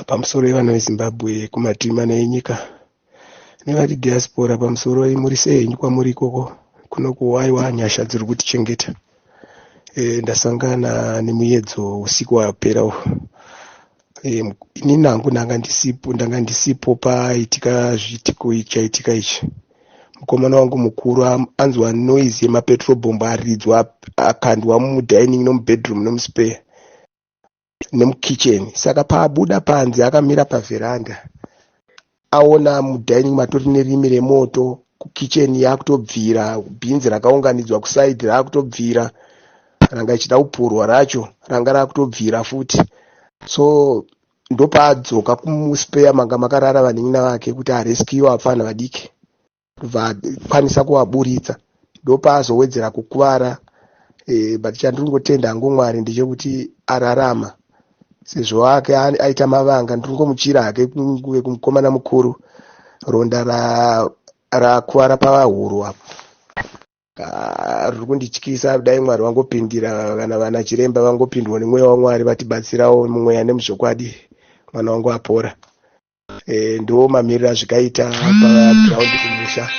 Pamusoro yevana veZimbabwe kumativi mana enyika nevari diaspora, pamusoro, muri sei henyu kwamuri ikoko? Kunoku aiwa, nyasha dziri kutichengeta. Ndasangana nemuedzo usiku wapera uhu. Inini hangu ndanga ndisipo paitika zviitiko chaitika ichi. Mukomana wangu mukuru anzwa noise yemapetrol bomb aridzwa, akandwa mudining nomubedroom nomuspare nemukitchen. Saka paabuda panze, akamira pavheranda, aona mudining matori nerimi remoto, kukitchen yakutobvira, bhinzi rakaunganidzwa kuside raakutobvira, ranga ichida kupurwa racho ranga raakutobvira futi. So ndopaadzoka kumuspare manga makarara vanin'ina vake kuti arescuewa vapfana vadiki, vakwanisa kuvaburitsa. Ndopaazowedzera kukuvara. But chandiri kungotenda hangu Mwari ndechekuti ararama, sezvo ake aita mavanga. Ndiri kungomuchira hake kumukomana mukuru, ronda rakuvara pahuro apo riri kundityisa. Dai Mwari vangopindira, kana vana chiremba vangopindwa nemweya waMwari, vatibatsirawo mumweya nemuzvokwadi, mwana wangu apora. Ndo mamiriro azvikaita paground kumusha.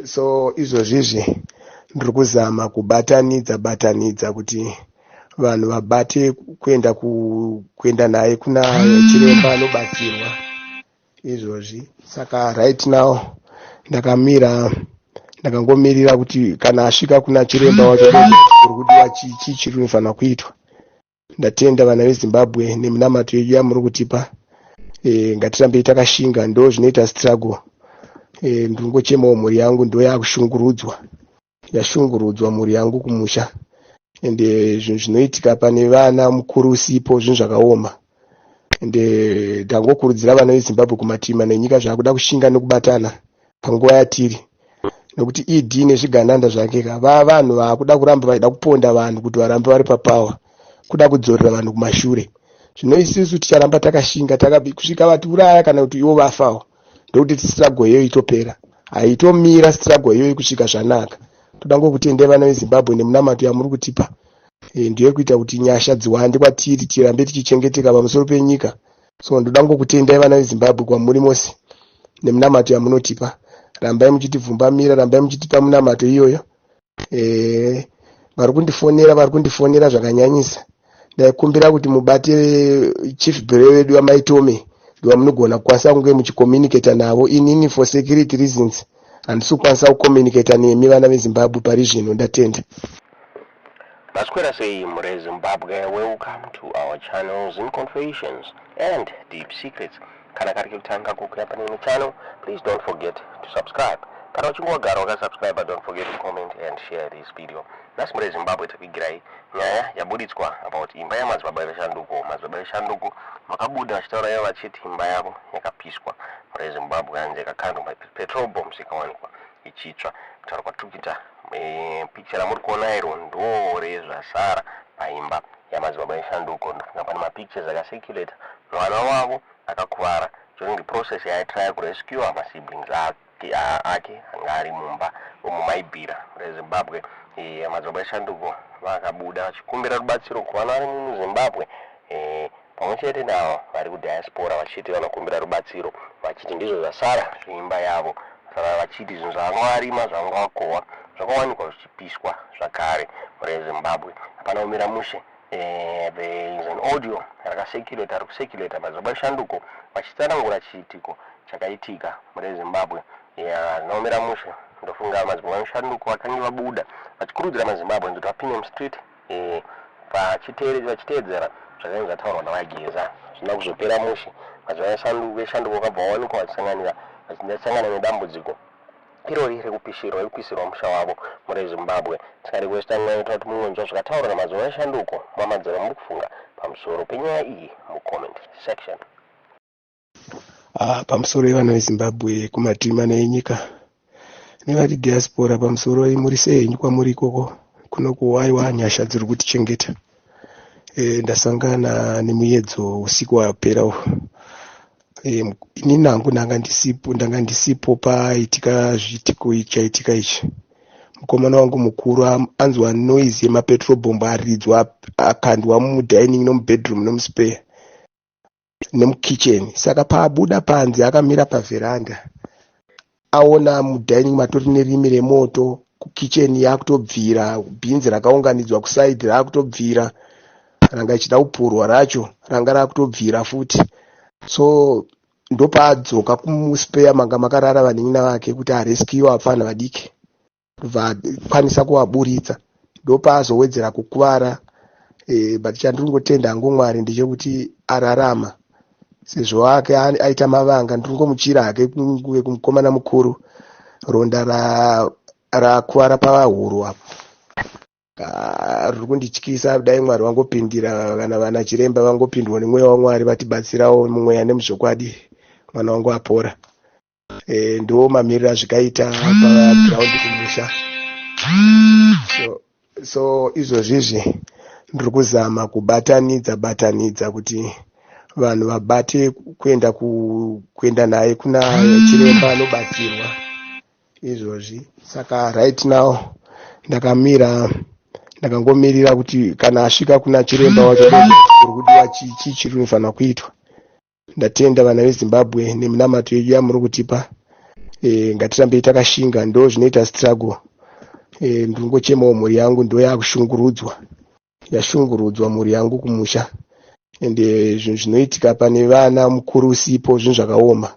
So izvozvizvi ndiri kuzama kubatanidza batanidza kuti vanhu vabate kuenda naye kuna chiremba anobatsirwa izvozvi. Saka right now ndakamira, ndakangomirira kuti kana asvika kuna chiremba wacho, kuri kudiwa chii, chiri kunofanira kuitwa. Ndatenda vana veZimbabwe neminamato yedu yamuri kutipa. Ngatirambei takashinga, ndo zvinoita struggle. Ndiri kungochemawo mhuri yangu, ndo yakushungurudzwa, yashungurudzwa mhuri yangu kumusha. Ende zvinhu zvinoitika pane vana mukuru usipo, zvinhu zvakaoma. Ende ndangokurudzira vana veZimbabwe kumativi mana enyika zvaakuda kushinga nekubatana panguva yatiri, nekuti ED nezvigananda zvake ka vaa vanhu vaakuda kuramba vachida kuponda vanhu kuti varambe vari papower, kuda kudzorera vanhu kumashure. Zvino isusu ticharamba takashinga kusvika vatiuraya kana kuti ivo vafawo, ndokuti struggle iyoyo itopera. Haitomira struggle iyoyo kusvika zvanaka. Toda ngokutendai vana veZimbabwe nemunamato yamuri kutipa. Ndiyo kuita kuti nyasha dziwande kwatiri, tirambe tichichengeteka pamusoro penyika. So ndoda ngokutendai vana veZimbabwe kwamuri mose nemunamato yamunotipa. Rambai muchitivhumbamira, rambai muchitipa munamato iyoyo. Vari kundifonera zvakanyanyisa. Ndaikumbira kuti mubate Chief Bere vedu, vaMaitome, ndivamunogona kukwanisa kunge muchicommunicata navo. Inini for security reasons handisi kukwanisa kucommunicata nemi vana veZimbabwe pari zvino. Ndatenda. Maswera sei mure Zimbabwe? Welcome to our channels in Confessions and Deep Secrets. Kana kari kekutanga kukuya pane ino channel, please don't forget to subscribe. Kana uchinge wagara wakasubscribe, don't forget to comment and share this video. Nhasi mure Zimbabwe takuigirai nyaya yabuditswa about imba yamadzibaba veshanduko. Madzibaba veshanduko vakabuda vachitaura ivo vachiti imba yavo yakapiswa mure Zimbabwe, hanzi yakakandwa mapetrol bombs, ikawanikwa ichitsva. Kutaura kwatiri kuita, picture ramuri kuona iro ndo rezvasara paimba yamadzibaba eshanduko. Ndofunga pane mapictures akacirculata, mwana wavo akakuvara during the process yaaitrya kurescue masiblings ake anga ari mumba umu maibvira reZimbabwe. Madzibaba eshanduko vakabuda vachikumbira rubatsiro kuvana vari muZimbabwe pamwe chete navo vari kudiaspora, vachiti vanokumbira rubatsiro, vachiti ndizvo zvasara zveimba yavo. Saka vachiti zvinhu zvavanga varima, zvavanga vakohwa, zvakawanikwa zvichipiswa zvakare mureZimbabwe. Hapana kumira mushe. There is an audio rakacirculata, ari kucirculata, madzibaba eshanduko vachitsanangura chiitiko chakaitika mureZimbabwe. Hazvina mushe. Ndofunga madzibaba eshanduko vakange vabuda vachikurudzira maZimbabwe kuti vapinde mustreet vachiteedzera zvakange zvataurwa navaGeza. Zvina kuzopera mushe. Madzibaba eshanduko vakabva vawanikwa vachisanganira, vachisangana nedambudziko irori rekupisirwa, rekupisirwa musha wavo mureZimbabwe. Tikari kuesta kuti mungonzwa zvakataurwa namadzibaba eshanduko. Mamadziro muri kufunga pamusoro penyaya iyi mucomment section. Pamusoro yevana veZimbabwe kumativi mana enyika nevari diaspora, pamusoro, muri sei henyu kwamuri ikoko? Kunoku aiwa, nyasha dziri kutichengeta. Ndasangana nemuedzo usiku wapera uhu. Inini hangu ndanga ndisipo paitika zviitiko chaitika ichi. Mukomana wangu mukuru anzwa noise yemapetrol bomb aridzwa, akandwa mudining nomubedroom nomuspare. Nemukicheni. Saka paabuda panze akamira pavheranda, aona mudining matori nerimi remoto, kukicheni yakutobvira, bhinzi rakaunganidzwa kusaidhi raakutobvira, ranga ichida kupurwa racho ranga rakutobvira futi. So ndopaadzoka kumuspare manga makarara vanin'ina vake kuti arescuewa vapfana vadiki, vakwanisa kuvaburitsa. Ndopaazowedzera kukuvara. But chandiri kungotenda hangu Mwari ndechekuti ararama, sezvo ake aita mavanga. Ndiri kungomuchira hake kunge kumukomana mukuru. Ronda rakuvara pahuro apo riri kundityisa. Dai Mwari vangopindira, kana vana chiremba vangopindwa nemweya waMwari, vatibatsirawo mumweya nemuzvokwadi, mwana wangu apora. Ndo mamiriro azvikaita paground kumusha. So izvozvizvi ndiri kuzama kubatanidza batanidza kuti vanhu vabate kuenda naye kuna chiremba anobatsirwa izvozvi. Saka right now ndakamira, ndakangomirira kuti kana asvika kuna chiremba wacho, kuri kudiwa chii, chiri kunofanira kuitwa. Ndatenda vana veZimbabwe neminamato yedu yamuri kutipa. Ngatirambei takashinga, ndo zvinoita struggle. Ndingochemawo mhuri yangu, ndo yakushungurudzwa, yashungurudzwa mhuri yangu kumusha. Ende zvinhu zvinoitika pane vana mukuru usipo, zvinhu zvakaoma.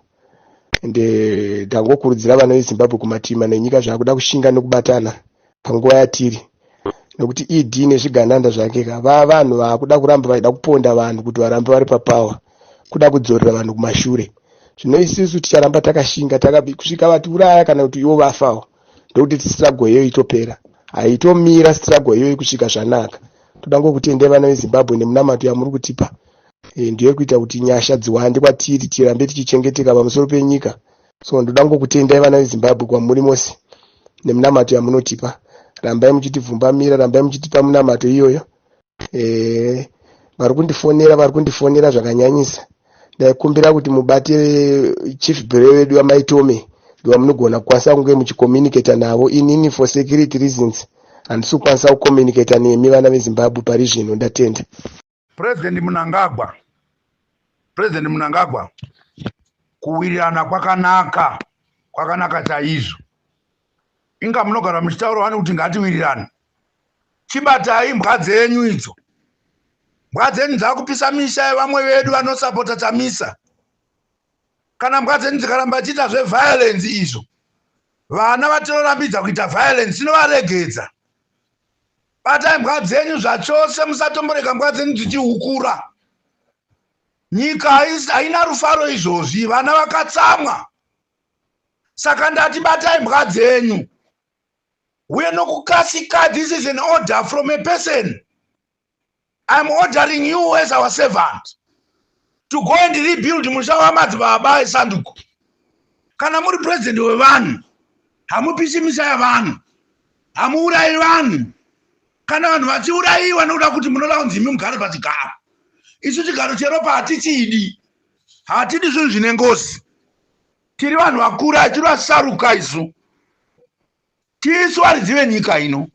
Ende ndangokurudzira vana veZimbabwe kumatima nenyika zvakuda kushinga nekubatana panguva yatiri, nekuti ED nezvigananda zvake ka va vanhu vakuda kuramba vaida kuponda vanhu kuti varambe vari papower, kuda kudzorera vanhu kumashure. Zvino isusu ticharamba takashinga kusvika vatiuraya kana kuti ivo vafawo, ndokuti struggle iyoyo itopera. Haitomira struggle iyoyo kusvika zvanaka. Toda ngokutendai vana veZimbabwe nemunamato yamuri kutipa. Ndiyo kuita kuti nyasha dziwande kwatiri, tirambe tichichengeteka pamusoro penyika. So ndoda ngokutendai vana veZimbabwe kwamuri mose nemunamato yamunotipa. Rambai muchitivhumbamira, rambai muchitipa munamato iyoyo. Vari kundifonera, vari kundifonera zvakanyanyisa. Ndaikumbira kuti mubate chief bere vedu vaMaitome, ndivamunogona kukwanisa kunge muchicommunicata navo. Inini for security reasons handisi kukwanisa kucommunicata nemi vana veZimbabwe pari zvino. Ndatenda. President Mnangagwa, President Mnangagwa, kuwirirana kwakanaka, kwakanaka chaizvo. Inga munogara muchitaura wani kuti ngatiwirirane. Chibatai mbwa dzenyu idzo, mbwa dzenyu dzakupisa misha yevamwe vedu vanosapota Chamisa. Kana mbwa dzenyu dzikaramba chiita zveviolence izvo, vana vatinorambidza kuita violence tinovaregedza. Batai mbwa dzenyu zvachose, musatomborega mbwa dzenyu dzichihukura. Nyika haina rufaro izvozvi, vana vakatsamwa. Saka ndati batai mbwa dzenyu uye nokukasika. This is an order from a person. I'm ordering you as our servant to go and rebuild musha wamadzibaba esanduko. Kana muri purezidendi wevanhu, hamupisi misha yavanhu, hamuurayi vanhu. Kana vanhu vachiurayiwa nokuda kuti munoda kunzi imi mugare pachigaro, isu chigaro cheropa hatichidi, hatidi zvinhu zvine ngozi. Tiri vanhu vakura, tiri vasaruka isu, tisu varidzi venyika ino,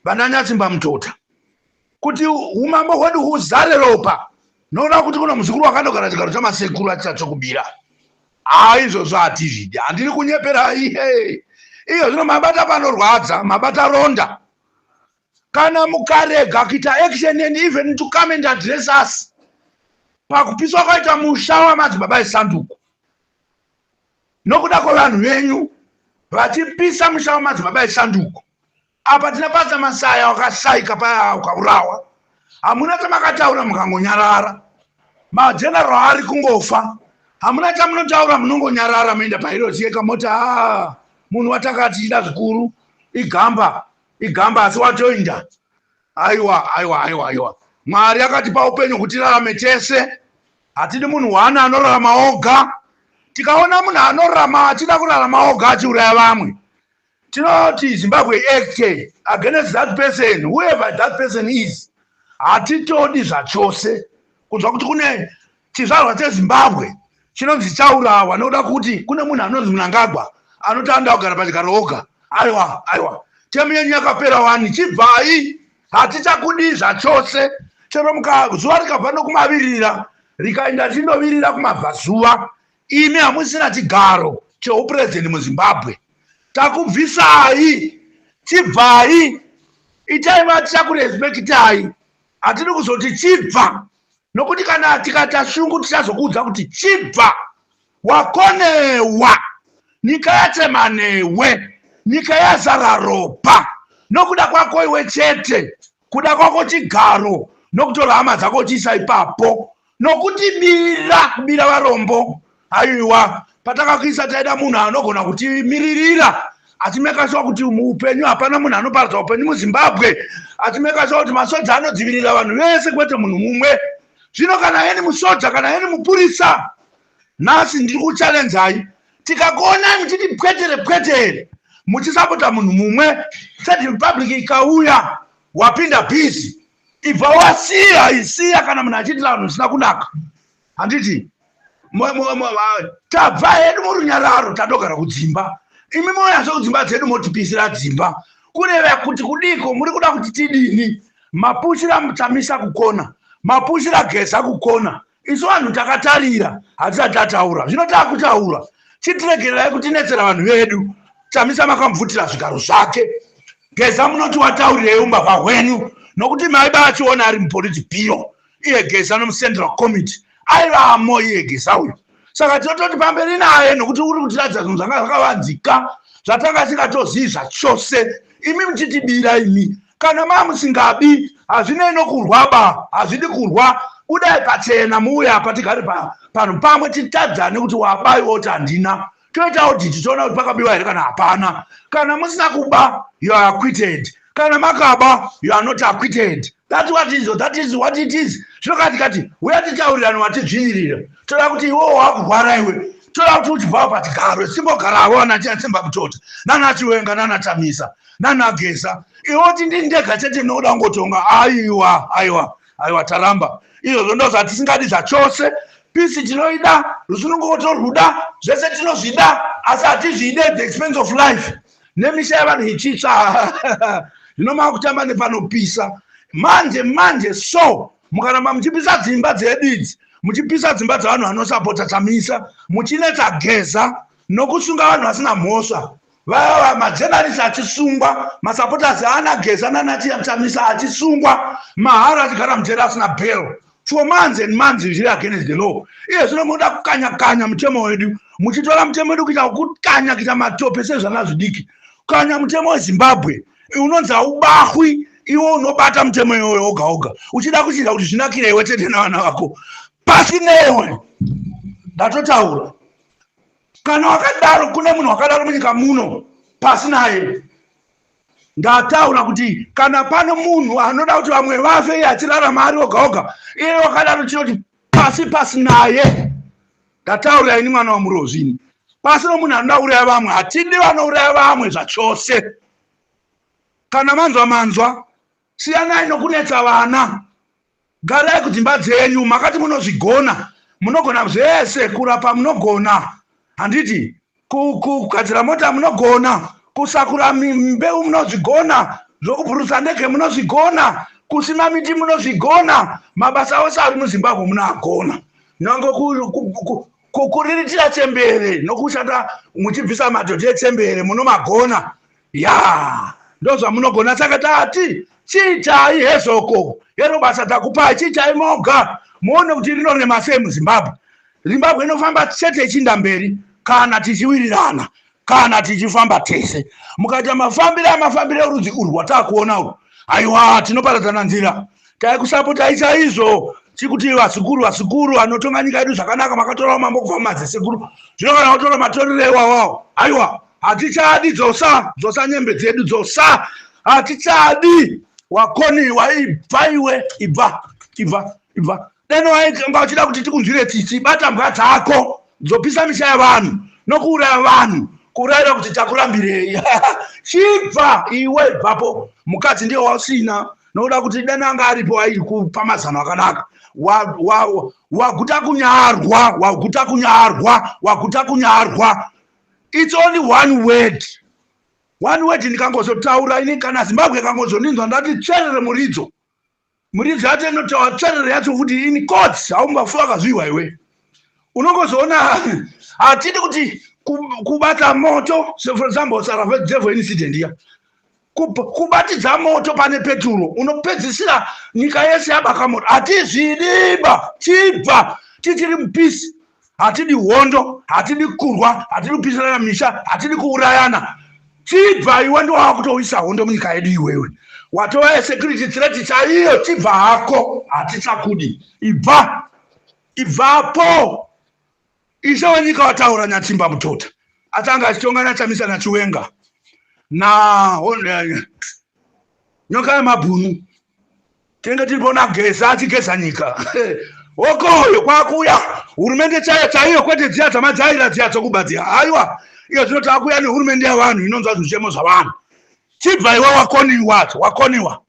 vananyatsimba mutota. Kuti umambo hwedu huzare ropa nokuda kuti kuna muzukuru wakandogara chigaro chamasekuru achichatsokubira, haa, izvozvo hatizvidi. Handiri kunyepera ihe. Iyo zvino mabata panorwadza, mabata ronda. Kana mukarega kuita action and even to come and address us pakupiswa kwaita musha wamadzibaba esanduko nokuda kwevanhu venyu vachipisa musha wamadzibaba esanduko, apa tina Pastor Masaya wakashaika paya, ukaurawa, hamuna chamakataura, mukangonyarara. Mageneral ari kungofa, hamuna chamunotaura, munongonyarara, muenda paHeroes Acre moti, "A, munhu watakati tichida zvikuru, igamba, igamba, asi watoinda." Aiwa, aiwa, aiwa, aiwa! Mwari akatipa upenyu kuti tirarame tese. Hatidi munhu wana anorarama oga. Tikaona munhu anorarama achida kurarama oga achiuraya vamwe, tinoti Zimbabwe act against that person, whoever that person is. Hatitodi zvachose kunzwa kuti kune chizvarwa cheZimbabwe chinonzi chaurawa nokuda kuti kune munhu anonzi Mnangagwa anoti anoda kugara pachigaro oga. Aiwa, aiwa, term yenyu yakapera wani, chibvai, hatichakudii zvachose. Chero zuva rikabva nokumavirira. Rikaenda richindovirira kumabvazuva. Imi hamusina chigaro cheupurezidendi muZimbabwe. Takubvisai, chibvai, itai vatichakurespekitai. Hatidi kuzoti chibva, nokuti kana tikaita shungu tichazokuudza kuti chibva. Wakonewa, nyika yachema newe, nyika yazara ropa nokuda kwako iwe chete, kuda kwako chigaro nokutora hama dzako uchiisa ipapo nokuti bira kubira varombo. Aiwa, patakakuisa taida munhu anogona kutimiririra achimeka shuwa kuti muupenyu hapana munhu anoparadza upenyu muZimbabwe, achimeka shuwa kuti masoja anodzivirira vanhu vese kwete munhu mumwe. Zvino kana yeni musoja, kana yeni mupurisa, nhasi ndiri kuchalenzai, tikakuonai muchiti pwetere pwetere muchisapota munhu mumwe, Third Republic ikauya wapinda busy, ibva wasiya isiya kana munhu achiitira vanhu zvisina kunaka. Handiti tabva hedu murunyararo, tadogara kudzimba, imi moyazve kudzimba dzedu motipisira dzimba. Kureva kuti kudiko? Muri kuda kuti tidini? Mapushira Chamisa kukona, mapushira Geza kukona, isu vanhu takatarira, hatisati tataura. Zvino taakutaura, chitiregererai kutinetsera vanhu vedu. Chamisa makamubvutira zvigaro zvake. Geza munoti wataurirei umbavha hwenyu, nokuti maiba achiona ari mupolitiburo iye Geza nomucentral committee aivamo iye Geza uyu. Saka tinototi pamberi naye, nokuti uri kutiratidza zvinhu zvanga zvakavanzika zvatanga tisingatozivi zvachose. Imi muchitibira, imi kana maa musingabi, hazvinei nokurwa ba, hazvidi kurwa. Budai pachena, muuye apa, tigare panhu pamwe, titadzane kuti waba, iwe kuti handina, toita audit, toona kuti pakabiwa here kana hapana. Kana musina kuba, you are acquitted. Kana makaba, you are not acquitted. That's what is, that is what it is. Zvino kana tikati uya titaurirane, watidzvinyirira. Toda kuti iwewo wakurwara iwe, toda kuti uchibvawo pachigaro, simbogarawo ana Simba Mutota nana Chiwenga nana Chamisa nana Geza. Iwe kuti ndini ndega chete ndinoda kungotonga? Aiwa, aiwa, aiwa, taramba izvozvo, ndo zvatisingadi zvachose. Peace tinoida, rusununguko torwuda, zvese tinozvida, asi hatizvide at the expense of life nemisha yevanhu ichitsva. Zvino makutamba nepanopisa manje manje. So mukaramba muchipisa dzimba dzedu idzi, muchipisa dzimba dzevanhu vanosapota Chamisa, muchinetsa Geza nokusunga vanhu vasina mhosva, vaya majournalist achisungwa, masupporters ana Geza nana Chamisa achisungwa mahara, achigara mujeri asina bail for months and months, zviri against the law. Iye zvino munoda kukanya kanya mutemo wedu, muchitora mutemo wedu kuita kukanya, kuita matope sezvana zvidiki. Kukanya mutemo weZimbabwe unonzi haubahwi, iwe unobata mutemo iwoyo oga oga, uchida kuchinja kuti zvinakire iwe chete navana vako. Pasi newe, ndatotaura. Kana wakadaro, kune munhu wakadaro munyika muno, pasi naye. Ndataura kuti kana pano munhu anoda kuti vamwe vafe iye achirarama ari oga oga, iye wakadaro tinoti pasi, pasi naye. Ndataura ini mwana waMurozvini, pasi nomunhu anoda kuuraya vamwe. Hatidi vanouraya vamwe zvachose. Kana manzwa, manzwa. Siyanai nokunetsa vana, garai kudzimba dzenyu. Makati munozvigona, munogona zvese, kurapa munogona, handiti? Kugadzira mota munogona, kusakura mbeu munozvigona, zvokubhurusa ndege munozvigona, kusima miti munozvigona. Mabasa ose ari muZimbabwe munoagona, nyange kuriritira chembere nokushanda muchibvisa madhodhi echembere munomagona. Ya, ndozvamunogona. Saka tati chiitai hezoko hero basa takupai, chiitai moga muone kuti rinorema sei muZimbabwe. Zimbabwe inofamba chete ichinda mberi kana tichiwirirana, kana tichifamba tese. Mukaita mafambiro amafambiro erudzi urwu rwataakuona urwu, aiwa, tinoparadzana nzira. Taikusapotai chaizvo, chikuti vazukuru, vazukuru vanotonga nyika yedu zvakanaka. Makatorawo mambo kubva mumadzisekuru, zvino kana watora matorero iwawawo, aiwa, hatichadi. Dzosa, dzosa nyembe dzedu, dzosa, hatichadi. Wakoniwa, ibva iwe, ibva, ibva, ibva. Deno wainga uchida kuti tikunzwire tsitsi, bata mbwa dzako dzopisa misha yevanhu nokuuraya vanhu, kuurayira kuti takurambirei. Chibva iwe, ibvapo. Mukadzi ndiye wausina, nokuda kuti deno anga aripo aikupa mazano akanaka. Waguta kunyarwa, waguta kunyarwa, waguta kunyarwa. It's only one word, one word. Ndikangozotaura ini, kana Zimbabwe ikangozondinzwa ndati tsverere muridzo. Muridzi yacho inotaura tsverere yacho futi in court, haumbafi wakazviwa iwe. Unongozoona hatidi kuti kubata moto. So for example, Sarajevo incident iya, kubatidza moto pane peturo, unopedzisira nyika yese yabaka moto. Hatizvidiba, tibva tichiri mupeace. Hatidi hondo, hatidi kurwa, hatidi kupisirana misha, hatidi kuurayana. Chibva iwe, ndiwakutouyisa hondo munyika yedu. Iwewe watova yesecurity threat chaiyo. Chibva hako, hatichakudi. Ibva, ibvapo. Ishe wenyika wataura. Nyatsimba Mutota atanga achitonga naChamisa naChiwenga na Nyoka yemabhunu. Tinenge tiripo naGeza achigeza nyika. Hokoyo kwakuya hurumende chaiyo chaiyo, kwete dziya dzamajaira, dziya dzokuba dziya. Aiwa, iyo zvino takuya nehurumende yavanhu inonzwa zvichemo zvavanhu. Chibva iwe, wakoniwa, wakoniwa.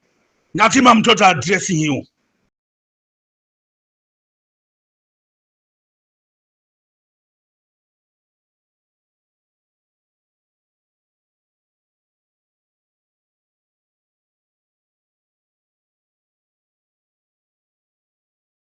Nyatsimba Mutota addressing you.